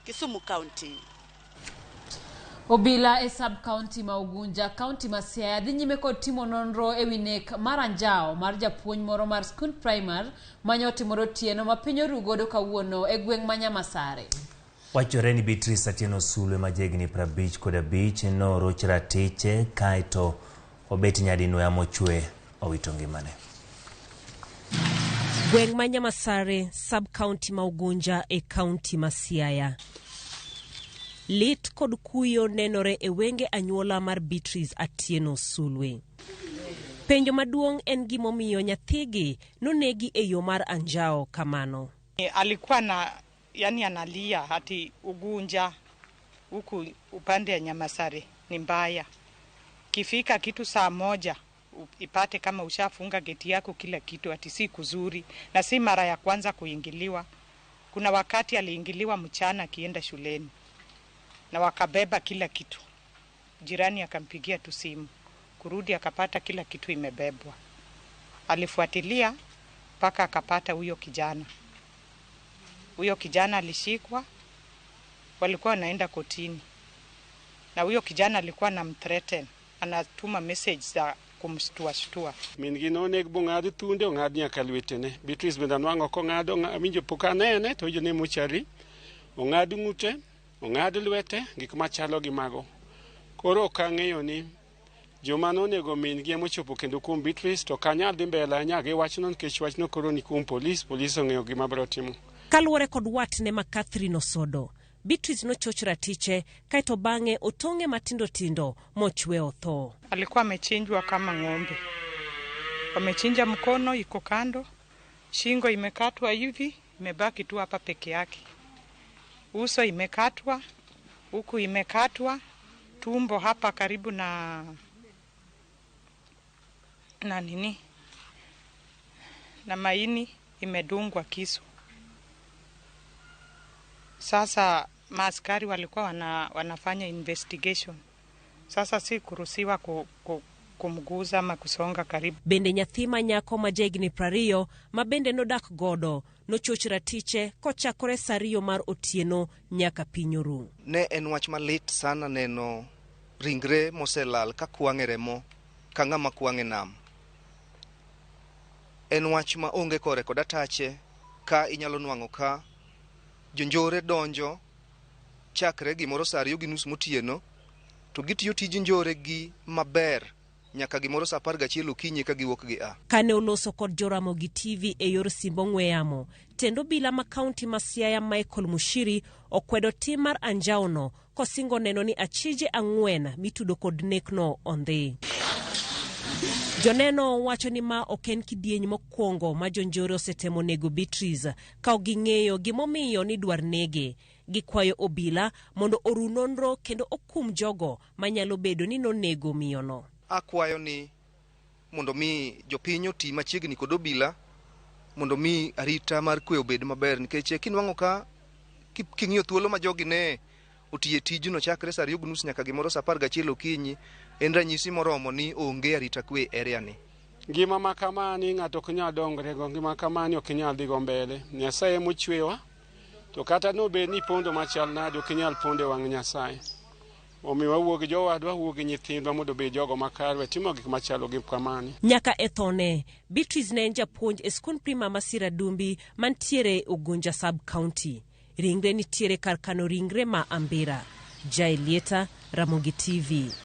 Kisumu County. Obila e sub county ma Ugunja, county ma Siaya dhi nyime kod timo nonro e wi nek mar anjawo mar japuonj moro mar skund primar mane otimore otieno ma piny oru godo kawuono e gweng' ma Nyamasare. Wachore ni Beatrice Atieno Sulwe ma jahigni 55 noroch ratiche kaeto obet nyadinwoya mochwe owito ngimane. Gweng' ma Nyamasare, sub county ma Ugunja e county ma Siaya. Lit kod kuyo nenore e wenge anyuola mar Beatrice Atieno Sulwe. Penjo maduong' en gimomiyo nyathigi nonegi e yo mar anjawo kamano. Alikuwa na yani analia hati Ugunja huku upande ya Nyamasare ni mbaya. Kifika kitu saa moja ipate kama ushafunga geti yako kila kitu, ati si kuzuri, na si mara ya kwanza kuingiliwa. Kuna wakati aliingiliwa mchana akienda shuleni na wakabeba kila kitu. Jirani akampigia tu simu, kurudi akapata kila kitu imebebwa. Alifuatilia mpaka akapata huyo kijana. Huyo kijana alishikwa, walikuwa wanaenda kotini, na huyo kijana alikuwa anamthreaten, anatuma message za kumshtua shtua. Min gi noneg bong'ad thunde ong'ad nyaka lwetene. Beatrice bende anwang'o kong'ado awinjo pok anene to winjo ni mochari. Ong'ad ng'ute, ong'ad lwete, gik machalo gi mago. Koro ok ang'eyo ni joma nonego min gi emochopo kendo kuom Beatrice to ok anyal dhi mbele ahinya gi wachno nikech wachno koro ni kuom polis, polis ong'eyo gima biro timo. Kaluwore kod watne ma Catherine Osodo, Beatrice nochoch ratiche kaeto bang'e otong'e matindo tindo mochwe otho. Alikuwa amechinjwa kama ng'ombe, wamechinja mkono iko kando, shingo imekatwa hivi, imebaki tu hapa peke yake, uso imekatwa, huku imekatwa, tumbo hapa karibu na na nini na maini imedungwa kisu. Sasa maaskari walikuwa wanafanya investigation. Sasa si kuruhusiwa kumguza ama kusonga karibu. Bende nyathi ma nyako ma jahigni 20 ma bende nodak godo nochoch ratiche kochakore saa 2 mar otieno nyaka piny oru. Ne en wach malit sana neno ringre moselal ka kwang' e remo ka ng'ama kwang' e nam. En wach ma onge kore kod atache ka inyalo nwang'o ka jonjore donjo chakre gimoro saa 2:30 motieno to gitiyo tij njore gi maber nyaka gimoro saa 11 okinyi ka giwuok gi a. Kane oloso kod Joramogi TV e yor simb ong'we yamo, tend obila ma kaunti ma Siaya Michael Mushiri okwedo tim mar anjawono kosingo neno ni achije 4 mitudo kod nekno ondhi. Joneno wacho ni ma ok en kidieny mokwongo ma jonjore osetemo nego Beatrice ka ok ging'eyo gimomiyo ni dwar nege. Gikwayo obila mondo oru nonro kendo okum jogo manyalo bedo ni nonego miyono. Akwayo ni mondo mi jopiny oti machiegni kod obila mondo mi arita mar kwe obed maber, nikech kinwang'o ka king'iyo thuolo ma jogi ne otiye tijno chakre saa 2:30 nyaka gimoro saa 11 okinyi, en ranyisi moromo ni onge arita kwe e area ni. Ngima ma kamani ng'ato ok nyal dongrego, ngima kamani ok nyal dhigo mbele. Nyasaye emochwewa, to kata nobed ni ipondo machal nade, ok inyal pondo e wang' Nyasaye. Omiyo wawuo gi jowadwa, wawuo gi nyithindwa mondo obed jogo makare, we timo gik machalo gi kamani. Nyaka e thone, Beatrice ne en japuonj e skund primar ma Siradumbi mantiere Ugunja sub-county. Ringre nitiere kar kano ringre ma Ambira. Jael Lieta, Ramogi TV.